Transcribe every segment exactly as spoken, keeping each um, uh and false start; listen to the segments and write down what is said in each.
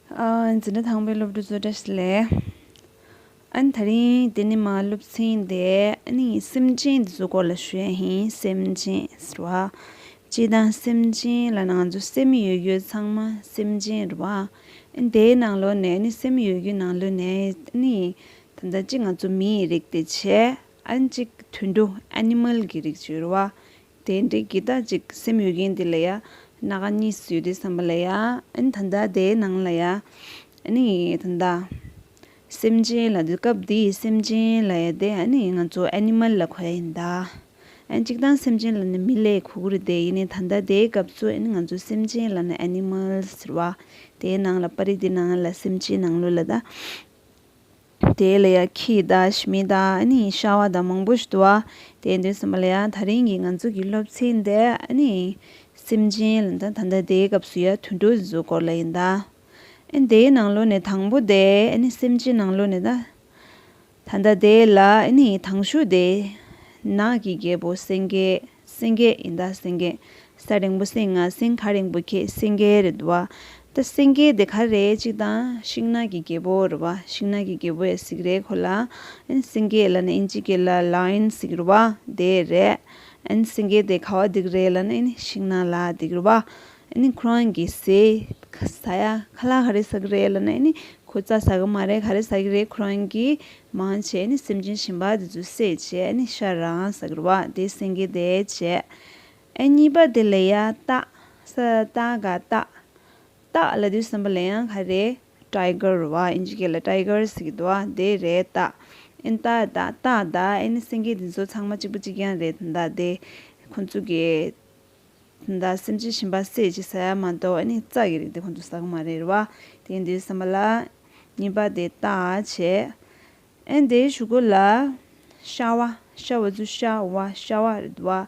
ཨ། འཛིན་གྲྭ་དང་པོའི་སློབ་ཕྲུག་ཚོ་བཀྲ་ཤིས་བདེ་ལེགས། ཨ་ནི་དེ་རིང་འདི་ནས་མར་སློབ་ཚན་དེ་ཨ་ནི་སེམས་ཅན་དེ་ཚོའི་སྐོར་ལ་ཞུ་ཡ་ཡིན། སེམས་ཅན་ཟེར་བ། སྤྱིར་བཏང་སེམས་ཅན་ལབ་ན་ང་ཚོ་སེམས་ཡོད་རྒྱུ་ཚང་མ་སེམས་ཅན་རེད་བ། ཨ་ནི་དེའི་ནང་ལོགས་ནས་ཨ་ནི་སེམས་ཡོད་རྒྱུ་ནང་ལོགས་ནས་ཨ་ནི་ད་ལྟ་གཅིག་ང་ཚོ་མིའི་རིགས་དེ་བྱས། ཨ་ནི་གཅིག་དུད་འགྲོ་ཨེ་ནི་མལ་གྱི་རིགས་ཅིག་ཡོད་རེད་བ། དེ་འདྲའི་གི་ད་ཅིག་སེམས་ཡོད་མཁན་དེ་ལ་ཡ་སྣ་ཁ་གཉིས་སུ་ཡོད་དུས་ཙམ་པ་ལ་ཡ། ཨ་ནི་ད་ལྟ་དེའི་ནང་ལ་ཡ་ཨ་ནི་ད་ལྟ་སེམས་ཅན་ལབ་དུས་སྐབས་འདིའི་སེམས་ཅན་ལབ་ཡ་དེ་ཨ་ནི་ང་ཚོ་ཨེ་ནི་མལ་ལ་གོ་ཡ་ཡིན་ད། ཨ་ནི་གཅིག་དང་སེམས་ཅན་ལབ་ན་མི་ལ་གོ་གི་རེད་དེ། ཡིན་ནའི་ད་ལྟ་དེའི་སྐབས་སུ་ཨ་ནི་ང་ཚོ་སེམས་ཅན་ལབ་ན་ཨེ་ནི་མལ་ཟེར་བ། དེའི་ནང་ལ་པར་རིས་དེ་ནང་ལ་སེམས་ཅན་ནང་ལོགས་ལ་ད། དེ་ལ་ཡ་ཁྱི་དང་ཞི་མི་དང་ཨ་ནི་ཤ་བ་དང་མང་པོ་ཞིག་འདུག་བ། དེ་ཡིན་དུས་ཙམ་པ་ལ་ཡ་དེ་རིང་གི་ང་ཚོ་གི་སློབ་ཚན་དེ་ཨ་ནི་སེམས་ཅན་ལ་ད་ད་ལྟ་དེའི་སྐབས་སུ་ཡ་དུད་འགྲོ་ཚོའི་སྐོར་ལ་ཡིན་ད། ཨ་ནི་དེའི་ནང་ལོགས་ནས་དང་པོ་དེ་ཨ་ནི་སེམས་ཅན་ནང་ལོགས་ནས་ད། ད་ལྟ་དེ་ལ་ཨ་ནི་དང་ཤོས་དེ་ནགས་ཀྱི་རྒྱལ་པོ་སེང་གེ། སེང་གེ་ཡིན་ད། སེང་གེ། ས་འགྲེང་བུ་སེང་། ང་སེང་། ཁ་འགྲེང་བུ་ཁེ། སེང་གེ་རེད་འདུག་བ། ད་སེང་གེ་དེ་ག་རེ་གཅིག་དང་ཤིང་ནགས་ཀྱི་རྒྱལ་པོ་རེད་བ། ཤིང་ནགས་ཀྱི་རྒྱལ་པོ་ཡ་ཟིག་རེད་ཁོ་ལ། ཨ་ནི་སེང་གེ་ལབ་ན་ཨིན་ཇི་སྐད་ལ་ལ་ཡོན་ཟེར་གི་རེད་བ། དེ་རེད། ཨ་ནི་སེང་གེ་དེ་ག་བ་སྡོད་ཀྱི་རེད་ལབ་ན་ཨ་ནི་ཤིང་ནགས་ལ་སྡོད་ཀྱི་རེད་བ། ཨ་ནི་ཁོ་རང་གི་ཟས་ཟ་ཡ་ཁ་ལག་ག་རེ་ཟ་གི་རེད་ལབ་ན་ཨ་ནི་ཁོ་རྩྭ་ཟ་གི་མ་རེད། ག་རེ་ཟ་གི་རེད། ཁོ་རང་གིས་མང་ཆེ་ཨ་ནི་སེམས་ཅན་གཞན་པ་དེ་ཚོའི་ཟས་བྱས་ཨ་ནི་ཤ་རང་ཟ་གི་རེད་བ། དེ་སེང་གེ་དེ་བྱས། ཨ་གཉིས་པ་དེ་ལ་ཡ་སྟག། ས་ཏ་ག་སྟག། སྟག་ལབ་དུས་ཙམ་པ་ལ་ཡང་ག་རེ། ཊའི་གར་རེད་བ། ཨིན་ཇི་སྐད་ལ་ཊའི་གར་ཟེར་གི་འདུག་བ། དེ་རེད་སྟག། ཨ་ནི་སྟག་དང་སྟག་དང་ཨ་ནི་སེང་གེ་དེ་ཚོ་ཚང་མ་གཅིག་པ་གཅིག་རྐྱང་རེད། ད་ལྟ་དེ་ཁོ་ཚོ་གི་ད་སེམས་ཅན་གཞན་པ་བསད་ཅིག་ཟ་ཡ་མ་གཏོགས་ཨ་ནི་རྩྭ་གི་རིགས་དེ་ཁོ་ཚོ་ཟ་གི་མ་རེད་རེད་བ། དེ་ཡིན་དུས་ཙམ་པ་ལ་གཉིས་པ་དེ་སྟག་བྱས། ཨ་ནི་དེའི་གཞུག་གུ་ལ་ཤ་བ། ཤ་བ་ཚོ་ཤ་བ་ཤ་བ་རེད་བ།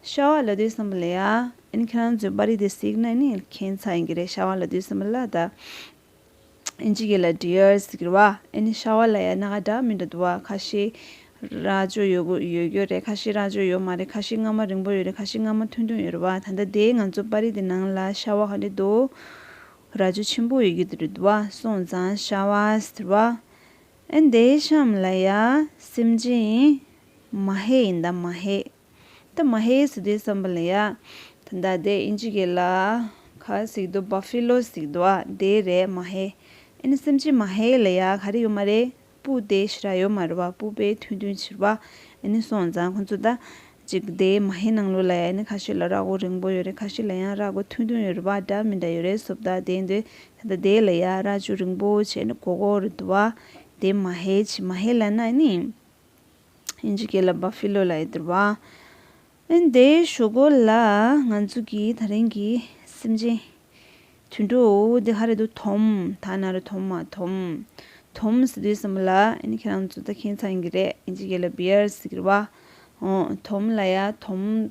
ཤ་བ་ལབ་དུས་ཙམ་པ་ལ་ཡ་ཨ་ནི་ཁྱེད་རང་ཚོས་པར་རིས་དེ་གཟིགས་ན་ཨ་ནི་ཁྱད་མཚར་ཡིན་གི་རེད། ཤ་བ་ལབ་དུས་ཙམ་པ་ལ་ད། ཨིན་ཇི་སྐད་ལ་ཌི་ཡར་ཟེར་གི་རེད་བ། ཨ་ནི་ཤ་བ་ལ་ཡ་སྣ་ཁ་འདྲ་མི་འདྲ་འདུག་བ། ཁ་ཤས་རྭ་ཅོ་ཡོད་གི་ཡོད་རྒྱུ་རེད། ཁ་ཤས་རྭ་ཅོ་ཡོད་མ་རེད། ཁ་ཤས་རྔ་མ་རིང་པོ་ཡོད་རེད། ཁ་ཤས་རྔ་མ་ཐུང་ཐུང་ཡོད་རེད་བ། ད་ལྟ་དེའི་ང་ཚོ་པར་རིས་དེ་ནང་ལ་ཤ་བ་ག་འདྲ་འདུག་རྭ་ཅོ་ཆེན་པོ་ཡོད་རྒྱུ་དེ་རེད་འདུག་བ། སོང་ཙང་ཤ་བ་ཟེར་བ། ཨ་ནི་དེའི་གཤམ་ལ་ཡ་སེམས་ཅན་མ་ཧེ་ཡིན་ད། མ་ཧེ། ད་མ་ཧེ་ཟེར་དུས་ཙམ་པ་ལ་ཡ་ད་ལྟ་དེ་ཨིན་ཇི་སྐད་ལ་ག་ཟེར་གི་འདུག་བ་ཕི་ལོ་ཟེར་གི་འདུག་བ། དེ་རེད་མ་ཧེ། ཨ་ནི་སེམས་ཅན་མ་ཧེ་ལ་ཡ་ག་རེ་ཡོད་མ་རེད། སྤུ་དེ་ཞེ་དྲག་ཡོད་མ་རེད་བ། སྤུ་དཔེ་ཐུང་ཐུང་ཕྱིར་བ། ཨ་ནི་སོང་ཙང་ཁོ་ཚོ་ད་ཅིག་དེ་མ་ཧེ་ནང་ལོགས་ལ་ཡ་ཨ་ནི་ཁ་ཤས་ལ་རྭ་མགོ་རིང་པོ་ཡོད་རེད། ཁ་ཤས་ལ་ཡང་རྭ་མགོ་ཐུང་ཐུང་ཡོད་རེད་བ། འདྲ་མི་འདྲ་ཡོད་རེད། སོབ་ད་དེ་འདུག་ད་ལྟ་དེ་ལ་ཡ་རྭ་ཅོ་རིང་པོ་བྱས་ནི་གོག་གོག་རེད་འདུག་བ། དེ་མ་ཧེ་བྱས། མ་ཧེ་ལབ་ན་ཨ་ནི། ཨིན་ཇི་སྐད་ལ་བ་ཕི་ལོ་ལབ་ཡོད་རེད་བ། ཨ་ནི་དེའི་གཞུག་གུ་ལ་ང་ཚོ་གི་དེ་རིང་གི་སེམས་ཅན་དུད་འགྲོ་འོ་དེ་ག་རེ་འདུག་དོམ། ད་ན་རོ་དོམ་མ་དོམ། དོམ་ཟེར་དུས་ཙམ་པ་ལ་ཨ་ནི་ཁྱེད་རང་ཚོ་ད་ཁྱད་མཚར་ཡིན་གི་རེད། ཨིན་ཇི་སྐད་ལ་བི་ཡར་ཟེར་གི་རེད་བ། འོ་དོམ་ལ་ཡ་དོམ།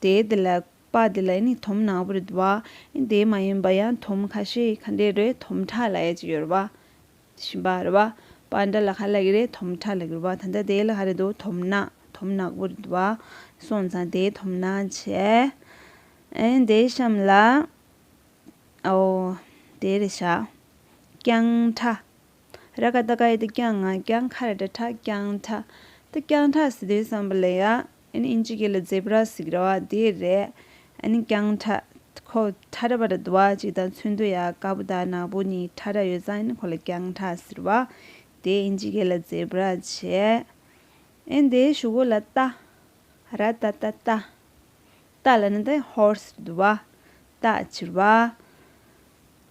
དེ་དེ་ལ་པ་དེ་ལ་ཨ་ནི་དོམ་ནག་པོ་རེད་འདུག་བ། ཨ་ནི་དེ་མ་ཡིན་པ་ཡང་དོམ་ཁ་ཤས་ག་འདྲས་རེད། དོམ་ཁྲ་ལབ་ཡ་ཅིག་ཡོད་རེད་བ། ཞིམ་པ་རེད་བ། པ་འདྲ་ལ་ག་ལབ་ཀྱི་རེད། དོམ་ཁྲ་ལབ་ཀྱི་རེད་བ། ད་ལྟ་དེ་ལ་ག་རེ་འདུག་དོམ་ནག་དོམ་ནག་པོ་རེད་བ། སོང་ཙང་དེ་དོམ་ནག་བྱས། ཨེ་དེའི་གཤམ་ལ། ཨོ། དེ་རེད་ཤག་རྐྱང་ཁྲ། ར་ག་བཏགས་རྐ་ཡ་བཏགས་རྐྱང་ང་། རྐྱང་ཁ་ར་བཏགས་ཁྲ། རྐྱང་ཁྲ། ད་རྐྱང་ཁྲ་ཟེར་དུས་ཙམ་པ་ལ་ཡ། ཨ་ནི་ཨིན་ཇི་སྐད་ལ་ཛེ་བྷ་ར་ཟེར་གི་རེད་བ། དེ་རེད། ཨ་ནི་རྐྱང་ཁྲ། ཁོ་ཁྲ་ཁྲ་པ་ར་འདུག་བ། ཅིག་དང་ཚོན་མདོག་ཡ་དཀར་པོ་དང་ནག་པོ་གཉིས་ཁྲ་ཁྲ་ཡོད་ཙང་ཨ་ནི་ཁོ་ལ་རྐྱང་ཁྲ་ཟེར་བ། དེ་ཨིན་ཇི་སྐད་ལ་ཛེ་བྷ་ར་བྱས། ཨ་ནི་དེའི་གཞུག་གུ་ལ་རྟ། ར་ཏ་རྟ་རྟ། རྟ་ལབ་ན་དེ་ཧོར་སི་འདུག་བ། རྟ་བྱས་པ།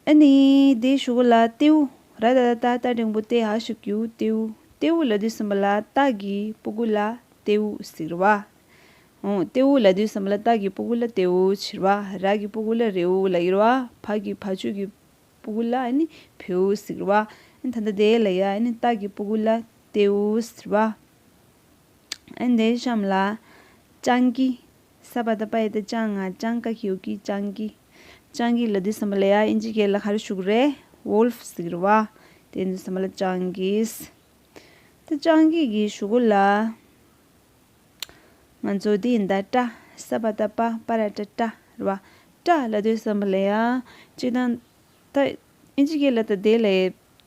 ཨ་ནི་དེའི་གཞུག་གུ་ལ་རྟེའུ། ར་ཏ་ར་ཏ་རྟ་འགྲེང་བུ་རྟེ་འ་ཞབས་ཀྱུ་རྟེའུ། རྟེའུ་ལབ་དུས་ཙམ་པ་ལ་རྟ་གི་སྤུ་གུ་ལ་རྟེའུ་ཟེར་བ། འོ། རྟེའུ་ལབ་དུས་ཙམ་པ་ལ་རྟ་གི་སྤུ་གུ་ལ་རྟེའུ་བྱས་པ། ར་གི་སྤུ་གུ་ལ་རེའུ་ལབ་ཀྱི་རེད་བ། བ་གི་བ་ཕྱུགས་ཀྱི་སྤུ་གུ་ལ་ཨ་ནི་བེའུ་ཟེར་བ། ཨ་ནི་ད་ལྟ་དེ་ལ་ཡ་ཨ་ནི་རྟ་གི་སྤུ་གུ་ལ་རྟེའུ་ཟེར་བ། ཨ་ནི་དེའི་གཤམ་ལ་སྤྱང་ཀི། ས་པ་བཏགས་སྤ་ཡ་བཏགས་སྤྱང་ང་སྤྱང་ཀ་གི་འོག་གི་སྤྱང་ཀི། སྤྱང་ཀི་ལབ་དུས་ཙམ་པ་ལ་ཡ་ཨིན་ཇི་སྐད་ལ་ག་རེ་ཞུ་གི་རེད། ཝོལ་ཕི་ཟེར་གི་རེད་བ། དེ་ཡིན་དུས་ཙམ་པ་ལ་སྤྱང་ཀི། ད་སྤྱང་ཀི་གི་གཞུག་གུ་ལ། ང་ཚོ་འདི་ཡིན་ད་སྤྲ། ས་པ་བཏགས་སྤ་སྤ་ར་བཏགས་སྤྲ་རེད་བ། སྤྲ་ལབ་དུས་ཙམ་པ་ལ་ཡ། སྤྱིར་བཏང་། ད། ཨིན་ཇི་སྐད་ལ་ད་དེ་ལ་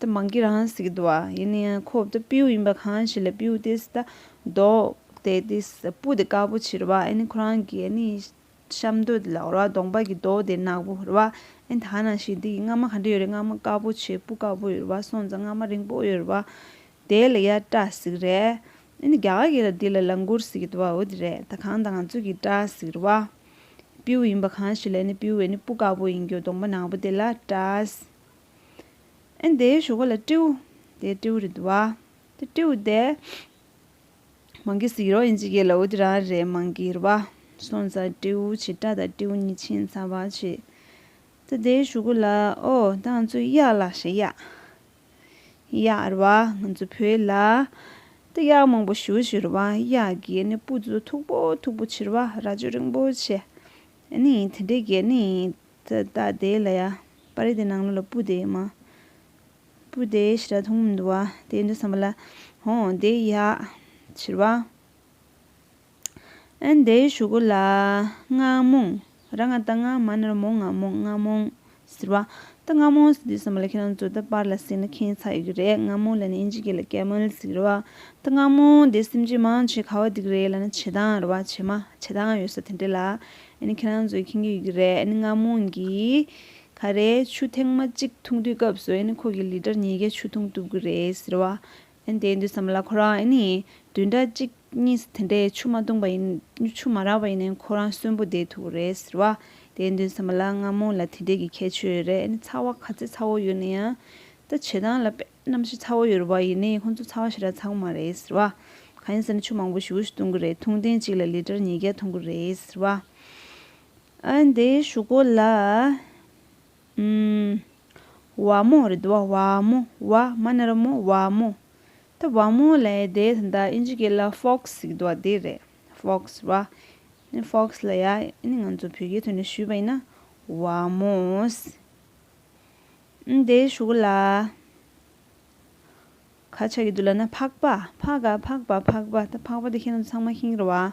ད་མང་གི་རང་ཟེར་གི་འདུག་བ། ཡིན་ན་ཡང་ཁོ་ད་སྤྲེའུ་ཡིན་པ་གང་ཞིག་ལ་སྤྲེའུ་དེ་ད་མདོག་དེ་དེ་སྤུ་དེ་དཀར་པོ་ཆེ་རེད་བ། ཨ་ནི་ཁོ་རང་གི་ཨ་ནི་ཤམ་མདོག་དེ་ལ་རེད་བ། གདོང་པ་གི་མདོག་དེ་ནག་པོ་རེད་བ། ཨ་ནི་ད་ནང་བཞིན་དེ་གི་རྔ་མ་ག་འདྲ་ཡོད་རེད། རྔ་མ་དཀར་པོ་ཆེ་སྤུ་དཀར་པོ་ཡོད་རེད་བ། སོང་ཙང་རྔ་མ་རིང་པོ་ཡོད་རེད་བ། དེ་ལ་ཡ་སྤྲ་ཟེར་གི་རེད། ཨ་ནི་རྒྱ་གར་གྱི་ལ་དེ་ལ་ལང་གུར་ཟེར་གི་འདུག་བ། འོ་དེ་རེད། ད་གང་ལྟར་ང་ཚོ་གི་སྤྲ་ཟེར་གི་རེད་བ། སྤྲེའུ་ཡིན་པ་གང་ཞིག་ལ་ཨ་ནི་སྤྲེའུ་ཨ་ནི་སྤུ་དཀར་པོ་ཡིན་རྒྱུ་གདོང་པ་ནག་པོ་དེ་ལ་སྤྲ། ཨ་ནི་དེའི་གཞུག་གུ་ལ་སྤྲེའུ། དེ་སྤྲེའུ་རེད་འདུག་བ། དེ་སྤྲེའུ་དེ་མང་གི་ཟེར་གི་རེད་བ། ཨིན་ཇི་སྐད་ལ་འོ་དེ་རང་རེད། མང་གི་རེད་བ། སོང་ཙང་སྤྲེའུ་བྱས། སྤྲ་དང་སྤྲེའུ་གཉིས་ཕྱིན་ཚར་བ་བྱས། ད་དེའི་གཞུག་གུ་ལ་ཨོ་ད་ང་ཚོ་གཡག་ལ་བྱས། གཡག་གཡག་རེད་བ། ང་ཚོ་བོད་ལ་ད་གཡག་མང་པོ་ཞེ་པོ་ཅིག་ཡོད་རེད་བ། གཡག་གི་ཨ་ནི་སྤུ་ཚོ་མཐུག་པོ་མཐུག་པོ་ཅིག་རེད་བ། རྭ་ཅོ་རིང་པོ་ཅིག་ཨ་ནི་དེ་འདྲས་ཀྱི་ཨ་ནི་ད་ད་དེ་ལ་ཡ་པར་རིས་དེ་ནང་ལོགས་ལ་སྤུ་དེ་མ་སྤུ་དེ་ཞེ་དྲག་མཐོང་མི་འདུག་བ། དེ་འདྲ་བསམ་པ་ལ་ཧོ་དེ་གཡག་ཅིག་རེད་བ། ཨ་ནི་དེའི་གཞུག་གུ་ལ་རྔ་མོང་། ར་ང་བཏགས་རྔ་མ་ན་རོ་མོ། རྔ་མོང་། རྔ་མོང་ཟེར་བ། ད་རྔ་མོང་ཟེར་དུས་ཙམ་པ་ལ་ཁྱེད་རང་ཚོ་ད་པར་ལ་གཟིགས་ན་མཁྱེན་ཚར་ཡོད་ཀྱི་རེད། རྔ་མོང་ལབ་ན་ཨིན་ཇི་སྐད་ལ་ཀེ་མལ་ཟེར་གྱི་རེད་བ། ད་རྔ་མོང་དེ་སེམས་ཅན་མང་ཆེ་ག་བ་བསྡད་ཀྱི་རེད་ལབ་ན་བྱེ་ཐང་རེད་བ། བྱེ་མ་བྱེ་ཐང་ཡོད་ས་དེ་འདྲ་ལ་ཨ་ནི་ཁྱེད་རང་ཚོས་མཁྱེན་གྱི་ཡོད་ཀྱི་རེད། ཨ་ནི་རྔ་མོང་གིས་ག་རེ་ཆུ་ཐེངས་མ་གཅིག་འཐུང་དུས་སྐབས་སུ་ཨ་ནི་ཁོ་གིས་ལི་ཊར་ཉིས་བརྒྱ་ཆུ་འཐུང་ཐུབ་ཀྱི་རེད་ཟེར་བ། ཨ་ནི་དེ་ཡིན་དུས་ཙམ་ལ་ཁོ་རང་ཨ་ནི་བདུན་ཕྲག་གཅིག་གཉིས་དེ་འདྲའི་ཆུ་མ་འཐུང་པ་ཡིན། ཆུ་མ་རག་པ་ཡིན་ནའི་ཁོ་རང་གསོན་པོ་བསྡད་ཐུབ་ཀྱི་རེད་ཟེར་བ། དེ་ཡིན་དུས་ཙམ་ལ་རྔ་མོང་ལ་དེ་འདྲའི་གི་ཁྱད་ཆོས་ཡོད་རེད། ཨ་ནི་ཚ་བ་ག་ཚོད་ཚ་བོ་ཡོད་ན་ཡང་ད་བྱེ་ཐང་ལ་དཔེ་གནམ་གཤིས་ཚ་བོ་ཡོད་རེད་བ། ཡིན་ནའི་ཁོང་ཚོ་ཚ་བ་ཞེ་དྲག་ཚ་གི་མ་རེད་ཟེར་བ། གང་ཡིན་ཟེར་ན་ཆུ་མང་པོ་ཞེ་པོ་ཞིག་འཐུང་གི་རེད། འཐུང་ཐེངས་གཅིག་ལ་ལི་ཊར་ཉིས་བརྒྱ་འཐུང་གི་རེད་ཟེར་བ། ཨ་ནི་དེའི་གཞུག་གུ་ལ། ཨུམ། ཝ་མོ་རེད་འདུག་བ། ཝ་མོ། ཝ་མ་ན་རོ་མོ། ཝ་མོ། ད་ཝ་མོ་ལབ་ཡ་དེ་ད་ལྟ་ཨིན་ཇི་སྐད་ལ་ཕོག་སི་ཟེར་གྱི་འདུག་བ། དེ་རེད། ཕོག་སི་རེད་བ། ཨ་ནི་ཕོག་སི་ལབ་ཡ་ཨ་ནི་ང་ཚོ་བོད་སྐད་ཐོག་ནས་ཞུས་པ་ཡིན་ན་ཝ་མོ། ཨ་ནི་དེའི་གཞུག་གུ་ལ། ག་ཆགས་ཀྱི་འདུག་ལབ་ན་ཕག་པ། ཕ་ག་ཕག་པ། ཕག་པ། ད་ཕག་པ་དེ་ཁྱེད་རང་ཚོ་ཚང་མ་མཁྱེན་གྱི་རེད་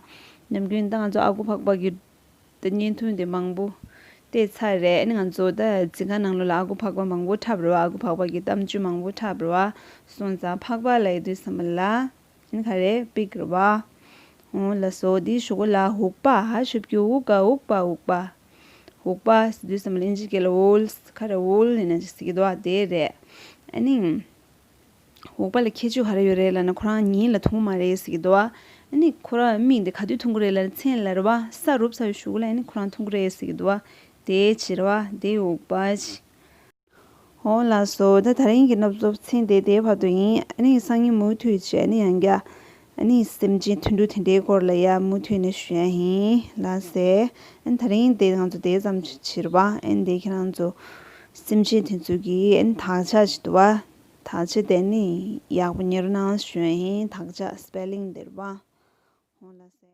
བ། ནམ་རྒྱུན་ད་ང་ཚོ་ཨ་ཁུ་ཕག་པ་གི་ད་བརྙན་ཐུང་དེ་མང་པོ་བལྟས་ཚར་རེད། ཨ་ནི་ང་ཚོ་ད་འཛིན་ཁང་ནང་ལོགས་ལ་ཨ་ཁུ་ཕག་པ་མང་པོ་འཁྲབ་རེད་བ། ཨ་ཁུ་ཕག་པ་གི་གཏམ་རྒྱུད་མང་པོ་འཁྲབ་རེད་བ། སོང་ཙང་ཕག་པ་ལབ་ཡོང་དུས་ཙམ་པ་ལ་ཨ་ནི་ག་རེ་པིག་རེད་བ། འོ་ལགས་སོ། དེའི་གཞུག་གུ་ལ་འུག་པ། འ་ཞབས་ཀྱུ་འུ་ག་འུག་པ། འུག་པ། འུག་པ་ཟེར་དུས་ཙམ་པ་ལ་ཨིན་ཇི་སྐད་ལ་ཝོལ་སི། ག་རེ་ཝོལ་ཡིན་ན་ཅིག་ཟེར་གྱི་འདུག་བ། དེ་རེད། ཨ་ནི། འུག་པ་ལ་ཁྱད་ཆོས་ག་རེ་ཡོད་རེད་ལབ་ན་ཁོ་རང་ཉིན་ལ་འཐུང་གི་མ་རེད་ཟེར་གྱི་འདུག་བ། ཨ་ནི་ཁོ་རང་མིག་འདི་ག་དུས་འཐུང་གི་རེད་ལབ་ན་མཚན་ལ་རེད་བ། ས་རུབ་ཚར་བའི་གཞུག་ལ་ཨ་ནི་ཁོ་རང་འཐུང་གི་རེད་ཟེར་གྱི་འདུག་བ། དེ་བྱས་རེད་བ། དེ་འུག་པ་བྱས། འོ་ལགས་སོ། ད་དེ་རིང་གི་སློབ་ཚན་དེ་དེའི་བར་དུ་ཡིན། ཨ་ནི་སང་ཉིན་མུ་མཐུད་བྱས་ཨ་ནི་ཡང་བསྐྱར་ཨ་ནི་སེམས་ཅན་དུད་འགྲོ་དེ་འདྲའི་སྐོར་ལ་ཡ་མུ་མཐུད་ནས་ཞུ་ཡ་ཡིན་ལགས་སེ། ཨ་ནི་དེ་རིང་དེ་ང་ཚོ་དེ་ཙམ་བྱས་རེད་བ། ཨ་ནི་དེ་ཁྱེད་རང་ཚོ་སེམས་ཅན་དེ་ཚོ་གི་ཨ་ནི་དག་ཆ་ཞིག་འདུག་བ། དག་ཆ་དེ་ནི་ཡག་པོ་ཉར་གནང་ཞུ་ཡ་ཡིན། དག་ཆ་སི་པེ་ལིང་དེ་རེད་བ། འོ་ལགས་སེ།